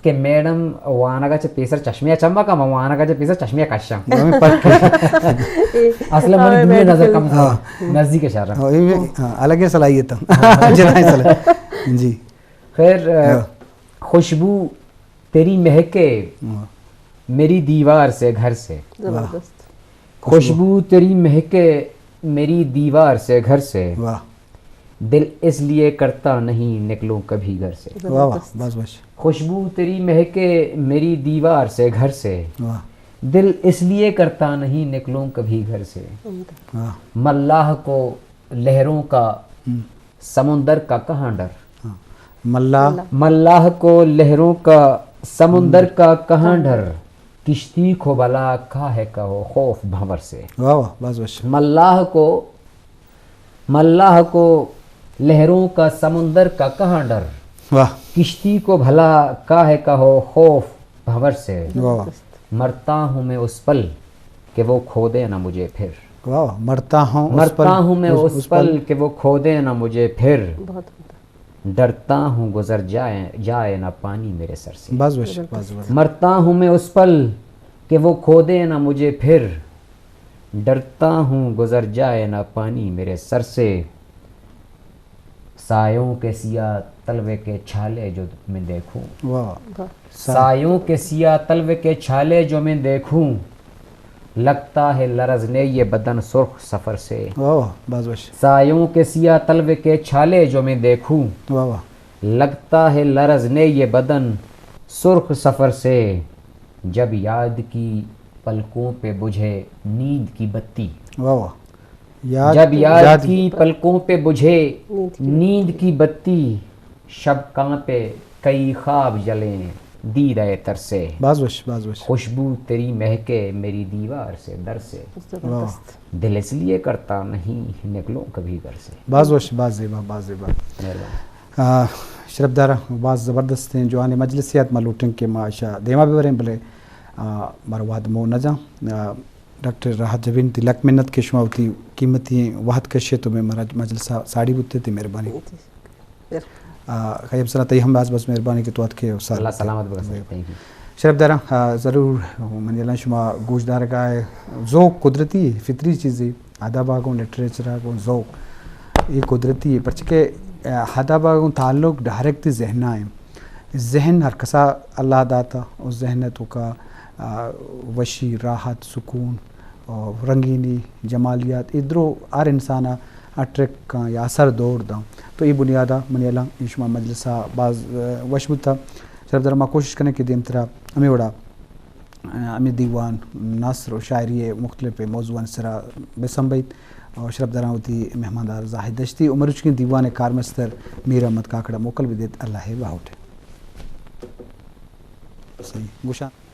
کہ میڈم وانگ ءَ چہ پیسر چشمے ءَ چم کن، من وانگ ءَ چہ پیسر چشمے ءَ کشاں۔ ہمے پرک۔ اصل ءَ منی ہاں، دوئیں نظر کم ہاں۔ نزدیک ءَ شر۔ ہاں، اے، ہاں، الگ صلاحیت ہے۔ جنائی صلاح-، جی۔ خیر، ہاں۔ خوشبو تیری مہکے ہاں۔ میری دیوار سے، گھر سے۔ زبردست۔ خوشبو تیری مہکے میری دیوار سے، گھر سے۔ واہ۔ دل اس لیے کرتا نہیں نکلوں کبھی گھر سے۔ واہ واہ، زبردست۔ بس بس۔ خوشبو تیری مہکے میری دیوار سے، گھر سے۔ واہ۔ دل اس لیے کرتا نہیں نکلوں کبھی گھر سے۔ عمدہ۔ واہ۔ ملاح کو لہروں کا ہم۔ سمندر کا کہاں ڈر۔ ہاں۔ ملاح۔ ملاح کو لہروں کا سمندر کا کہاں ڈر، کشتی کو بھلا کاہے کا ہو خوف بھنور سے۔ واہ واہ، بس بس۔ ملاح کو، ملاح کو لہروں کا سمندر کا کہاں ڈر۔ واہ۔ کشتی کو بھلا کاہے کا ہو خوف بھنور سے۔ واہ واہ۔ مرتا ہوں میں اس پل کہ وہ کھو دے نہ مجھے پھر۔ واہ واہ۔ مرتا ہوں اس پل، مرتا ہوں میں اس پل کہ وہ کھو دے نہ مجھے پھر۔ بہت عمدہ۔ ڈرتا ہوں گزر جائے، جائے نہ پانی میرے سر سے۔ بس بس، بس بس۔ مرتا ہوں میں اس پل کہ وہ کھو دے نہ مجھے پھر۔ ڈرتا ہوں گزر جائے نہ پانی میرے سر سے۔ سایوں کے سیاہ تلوے کے چھالے جو میں دیکھوں۔ واہ۔ واہ۔ سایوں کے سیاہ تلوے کے چھالے جو میں دیکھوں، لگتا ہے لرزنے یہ بدن سرخ سفر سے۔ واہ واہ، بس بس۔ سایوں کے سیاہ تلوے کے چھالے جو میں دیکھوں، واہ واہ۔ لگتا ہے لرزنے یہ بدن سرخ سفر سے۔ جب یاد کی پلکوں پہ بجھے نیند کی بتی۔ واہ واہ۔ یاد، جب یاد یاد کی پلکوں پہ بجھے نیند کی نیند کی بتی، شب کانپے کئی خواب جلیں دیدہ تر سے۔ باز وش، باز وش۔ خوشبو تیری مہکے میری دیوار سے، در سے۔ زبردست۔ دل اس لیے کرتا نہیں نکلوں کبھی گھر سے۔ باز وش، باز زیبا، باز زیبا۔ مہربانی۔ آ، شرپدار، باز زبردستیں جوانیں مجلسے ات، ما لوٹیں کہ ما اشا دیما ببریں، بلے، آ، مارا وہد مو نہ جاں۔ آ، ڈاکٹر راحت جبین، تئی لک منت کہ شما وتی قیمتی وہد کشے تو میں مارا مجلس ساڑی بوتے، تئی مہربانی۔ آ، خیب سنا، تئی ہم باز باز مہربانی کہ تو اتکے و سال اللہ سلامت بکن۔ Thank you۔ شرپداراں، آ، ضرور منی الان شما گوش دارگا ہے۔ ذوق قدرتی فطری چیزے، ادب آ گوں، لٹریچر آ گوں، ذوق اے قدرتی ہے، پرچہ کہ، آ، ادب آ گوں تعلق ڈائریکٹ ذہن آ ہے۔ ذہن ہر کسا اللہ داتا، و ذہن توکا، آ، وشی، راحت، سکون، و رنگینی، جمالیات، اے درو ہر انسان ء اٹریکٹ کن یا اثر دور داں۔ تو اے بنیاد ء منی الان اے شما مجلس ء باز، آ، وش بوتا۔ شرپدار، ما کوشش کنیں کہ دیمترا ہمے وڑا، آ، ہمے دیوان، نثر و شاعری ء مختلف موضوعانی سرا بہ سمبیت۔ و شرپداراں وتی مہماندار زاہد دشتی و مروچکیں دیوان ء کارمستر میر احمد کاکڑ ء موکل بدیت۔ اللہ ء باہوٹ۔ صحیح۔ گوشاں۔